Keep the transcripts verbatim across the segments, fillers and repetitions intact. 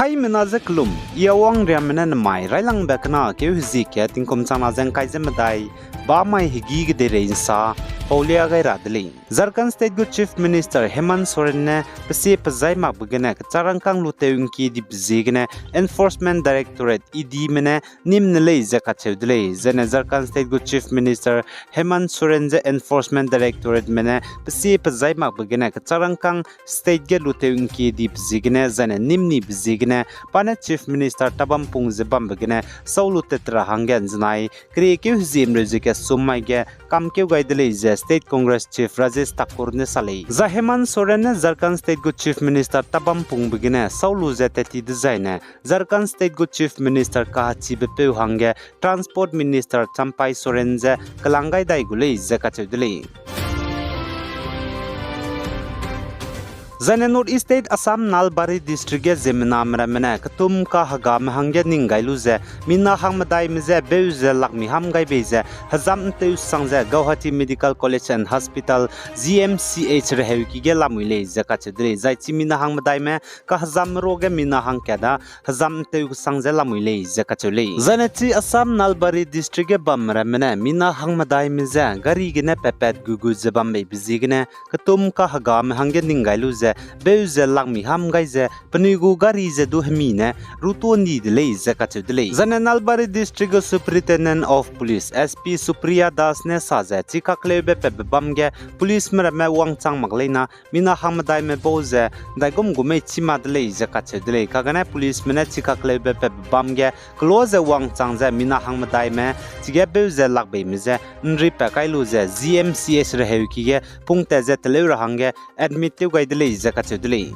Aimena ze kelum, I Awang Riamme ne nemai railangbe kena keu hezie kat tingkum changna ze ngkai ze medai, bamai hegî kedeirei nsa paulia gai ra de lei. Jharkhand State gu Chief Minister Hemant Soren ne pesie pezai makbe gene kecharangkang lutew ngkie dibe ziegene Enforcement Directorate, E Dme ne nîm ne lei ze kacheu de lei. Zaine Jharkhand State gu Chief Minister Hemant Soren ze Enforcement Directorateme ne pesie pezai makbe gene kecharangkang state ge lutew ngkie dibe ziegene zaine nîm nibe ziegene pa ne Chief Minister tabam pung ze bambe gene sâu lu tat ra hangge nzenai keriekeu hezie mreu ze kesum mai ge kamkeu gai de lei ze State Congress Chief Rajesh Thakur ne sa lei. Zai Hemant Soren ne Jharkhand State gu Chief Minister tabam pungbe gene sâu lu ze tat ti dezaine Jharkhand State gu Chief Minister kahachibepeu hangge Transport Minister Champai Soren ze kelang gai dai gu lei ze kacheu de lei. Zaine North East State Assam Nalbari District ge ziemmename ramme ne ketum kahegame hangge ning gai lu ze mina hangmedaime je beu ze lakmi ham gai bei ze hezam nteu sang ze Gauhati Medical College and Hospital, G M C H reheuki ge lamui lei ze kacheu de lei. Zai chi mina hangmedaime kahezam ruage mina hangkat da hezam nteu kesang ze lamui lei ze kacheu lei. Zaine chi Assam Nalbari District ge bam ramme ne mina hangmedaime je gari gene patpat gugut ze bam beibe ziegene ketum kahegame hangge ning gai lu ze beu ze lakmi ham gai ze penui gu gari ze du hemi ne rutuâ ndi de lei ze kacheu de lei. Zaine Nalbari District gu Superintendent of Police, S P Supriya Das ne sa ze chi kakleube patbe bam ge policeme ramme wangchang mak leina mina hangmedaime bau ze ndaigum gu mei chî ma de lei ze kacheu de lei. Kagane policeme ne chi kakleube patbe bam ge kelo ze wangchang ze mina hangmedaime chige beu ze lakbeime je nri pat kai lu ze G M C H reheuki ge pungtat ze teleu ra hangge admit tew gai de lei ze kacheu de lei.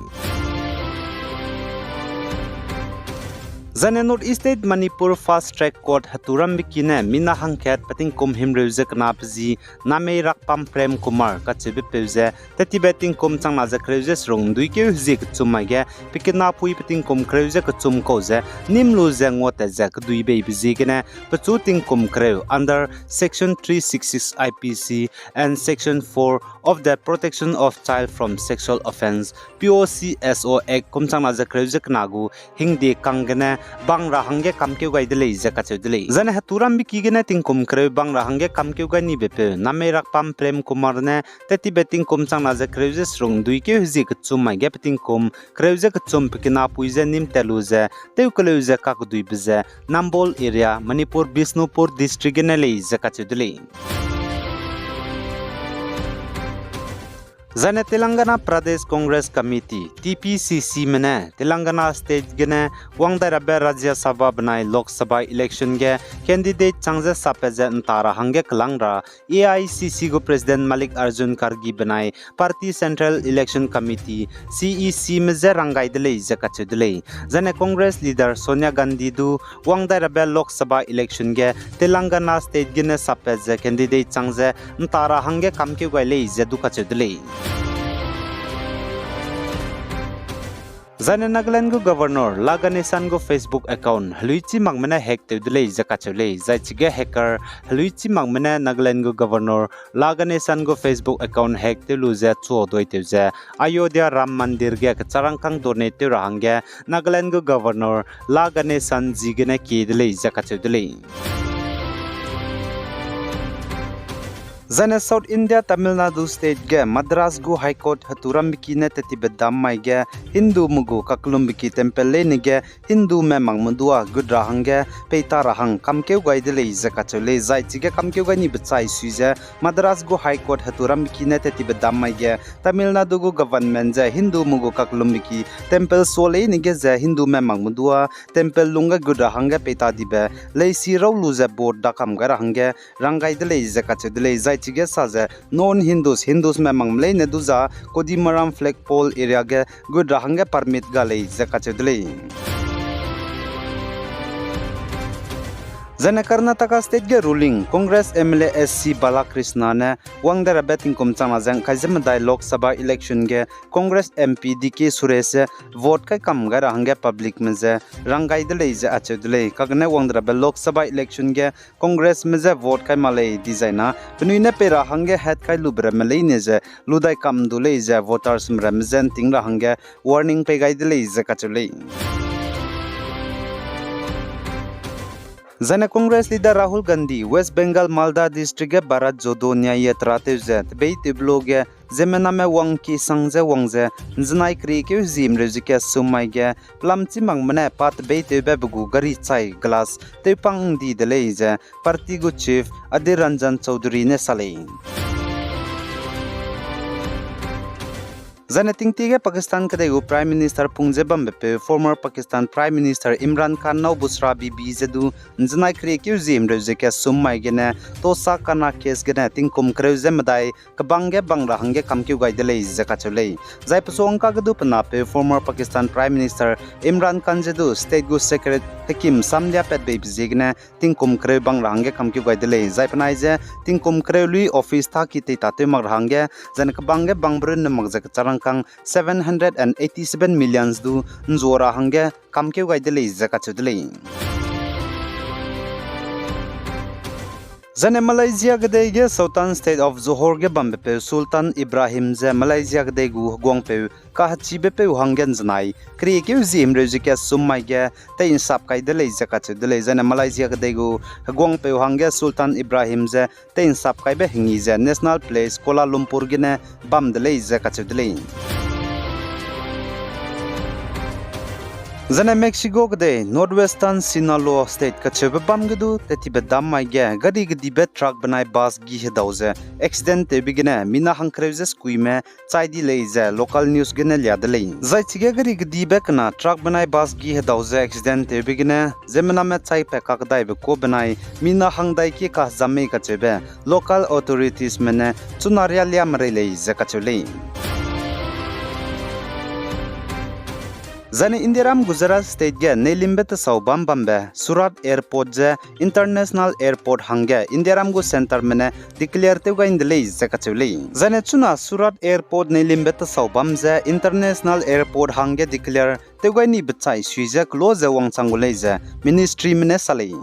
Zaine North East State Manipur Fast Track Court heturambe ki ne mina hangkat petingkum himreu ze kena pezi Namei Rakpam Prem Kumar kacheubepeu ze tettibe tingkum changna ze kereu ze serung nduikeu hezie kechum mai ge pekinapui petingkum kereu ze kechum kau ze nîm lu ze nguatat ze kedui beibe ziegene pechu tingkum kereu under Section three six six I P C and Section four of the Protection of Child from Sexual Offence, P O C S O Act kum changna ze kereu ze kena gu hingde kang gene bang ra hangge kamkeu gai de lei ze kacheu de lei. Zaine heturambe ki gene tingkum kereu bang ra hangge kamkeu gai nibepeu Namei Rakpam Prem Kumar ne tettibe tingkum changna ze kereu ze serung nduikeu hezie kechum mai ge petingkum kereu ze kechum pekinapui ze nîm tat lu ze tewkeleu ze kakeduibe ze Nambol area, Manipur, Bishnupur District gene lei ze kacheu de lei. Zaine Telangana Pradesh Congress Committee, T P C Cme ne Telangana State gene wang dai rabe Rajya Sabha benai Lok Sabha election ge candidate chang ze sapat ze nta ra hangge kelang ra A I C C gu President Mallikarjun Kharge benai Party Central Election Committee, C E Cme je rang gai de lei ze kacheu de lei. Zaine Congress leader Sonia Gandhi du wang dai rabe Lok Sabha election ge Telangana State gene sapat ze candidate chang ze nta ra hangge kamkeu gai lei ze du kacheu de lei. Zaine Nagaland gu Governor La Ganesan gu Facebook account heluichi makme ne hack tew de lei ze kacheu lei. Zai chige hacker heluichi makme ne Nagaland gu Governor La Ganesan gu Facebook account hack tew lu ze chuo dui tew ze Ayodhya Ram Mandir ge kecharangkang donate tew ra hangge Nagaland gu Governor La Ganesan zi gene kie de lei ze kacheu de lei. Zaine South India Tamil Nadu State ge Madras gu High Court heturambe ki ne tettibe dam mai ge Hindume gu kaklumbeki temple leine ge Hindume makme dua gut ra hangge peita ra hang kamkeu gai de lei ze kacheu lei. Zai chige kamkeu gai nibe chai sui ze Madras gu High Court heturambe ki ne tettibe dam mai ge Tamil Nadu gu government ze Hindume gu kaklumbeki temple sua leine ge ze Hindume makme dua temple lungge gut ra hangge peita dibe leisi rau lu ze board dakam gai ra hangge rang gai de lei ze kacheu de lei. Zai chige sa ze non-Hindus, Hindusme makme leine du za Koddimaram flagpole area ge gut ra hangge permit ga lei ze kacheu de lei. Zaine Karnataka State ge ruling Congress M L A S C Balakrishna ne wang dai rabe tingkum changna ze ngkai ze medai Lok Sabha election ge Congress M P D K Suresh ze vote kai kam gai ra hangge publicme ze rang gai de lei ze acheu de lei. Kagene wang dai rabe Lok Sabha election ge Congressme je vote kai ma lei dizai na penui ne pei ra hangge hat kai lube ramme leine ze lu dai kam du lei ze votersme ramme je nting ra hangge warning pei gai de lei ze kacheu lei. Zaine Congress leader Rahul Gandhi West Bengal Malda District ge Bharat Jodo Nyay Yatra tew ze tebeitewbe lo ge ziemmename wangkisang ze wang ze ’nzenai keriekeu hezimreu ze kasum mai ge pelam chî makme ne pa tebeitewbe be gu gari chai glass tewpang ’ndi de lei ze party gu chief Adhir Ranjan Chaudhary ne sa lei. Zaine tingtie ge Pakistan kedei gu Prime Minister pung ze bambepeu former Pakistan Prime Minister Imran Khan nâu Bushra Bibi ze du ’nzenai keriekeu hezimreu ze kasum mai gene TOSA case gene tingkum kereu ze medai kebang ge bang ra hangge kamkeu gai de lei ze kacheu lei. Zai pesuangka ge du pe napeu former Pakistan Prime Minister Imran Khan ze du state gu secret hekim samliapatbeibe ziegene tingkum kereu bang ra hangge kamkeu gai de lei. Zai penai ze tingkum kereu lui office tâki tei tâtew mak ra hangge, zaine kebang ge bangbe runne mak ze kecharangkâng seven hundred and eighty-seven millions du ’nzua ra hangge kamkeu gai de lei ze kacheu de lei. Zaine Malaysia kedei ge Sultan State of Johor ge bambepeu Sultan Ibrahim ze Malaysia kedei gu heguangpeu kahechibepeu hangge ’nzenai keriekeu hezimreu ze kasum mai ge tei'nsap kai de lei ze kacheu de lei. Zaine Malaysia kedei gu heguangpeu hangge Sultan Ibrahim ze tei'nsap kaibe hengi ze National Place Kuala Lumpur gene bam de lei ze kacheu de lei. Zaine Mexico kedei Northwestern Sinaloa State kacheube bam ge du tettibe dam mai ge gari kedibe truck benai bus gi hedau ze accident tewbe gene mina hangkereu ze sekuime chai di lei ze local news gene lia de lei. Zai chige gari kedibe kena truck benai bus gi hedau ze accident tewbe gene ziemmename chai pa kakdaibe kuâ benai mina hangdai ki kahezam mei kacheube local authoritiesme ne chuna rialia merei lei ze kacheu lei. Zaine Indiaram Gujarat State ge neilimbe tesau bam bambe Surat Airport ze International Airport hangge Indiaram gu centreme ne declare tew gai ’nde lei ze kacheu lei. Zaine chuna Surat Airport neilimbe tesau bam ze International Airport hangge declare tew gai ni bechai sui ze kelo ze wangchang gu lei ze ministryme ne sa lei.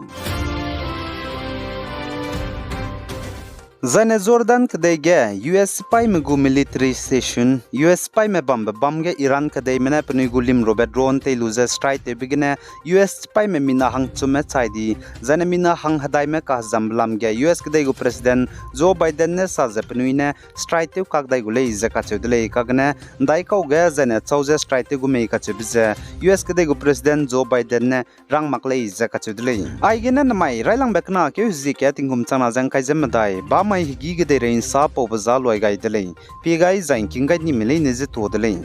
Zaine Jordan kedei ge U S sipaime gu military station, U S sipaime bambe bam ge Iran kedeime ne penui gu limrobe drone tei lu ze strike tewbe gene U S sipaime mina hangchumme chai di, zaine mina hang hedaime kahezambe lam ge U S kedei gu President Joe Biden ne sa ze penui ne strike tew kak dai gu lei ze kacheu de lei. Kagene ’ndaikau ge zaine chau ze strike tew gu mei kacheube ze U S kedei gu President Joe Biden ne rang mak lei ze kacheu de lei. Aigene namai railangbe kena keu hezie ka tingkum changna ze ’ngkai ze medai bamai hegî kedeirei ’nsa paube za luai gai de lei. Pie gai zai ’ngking gai nime leine ze tuâ de lei.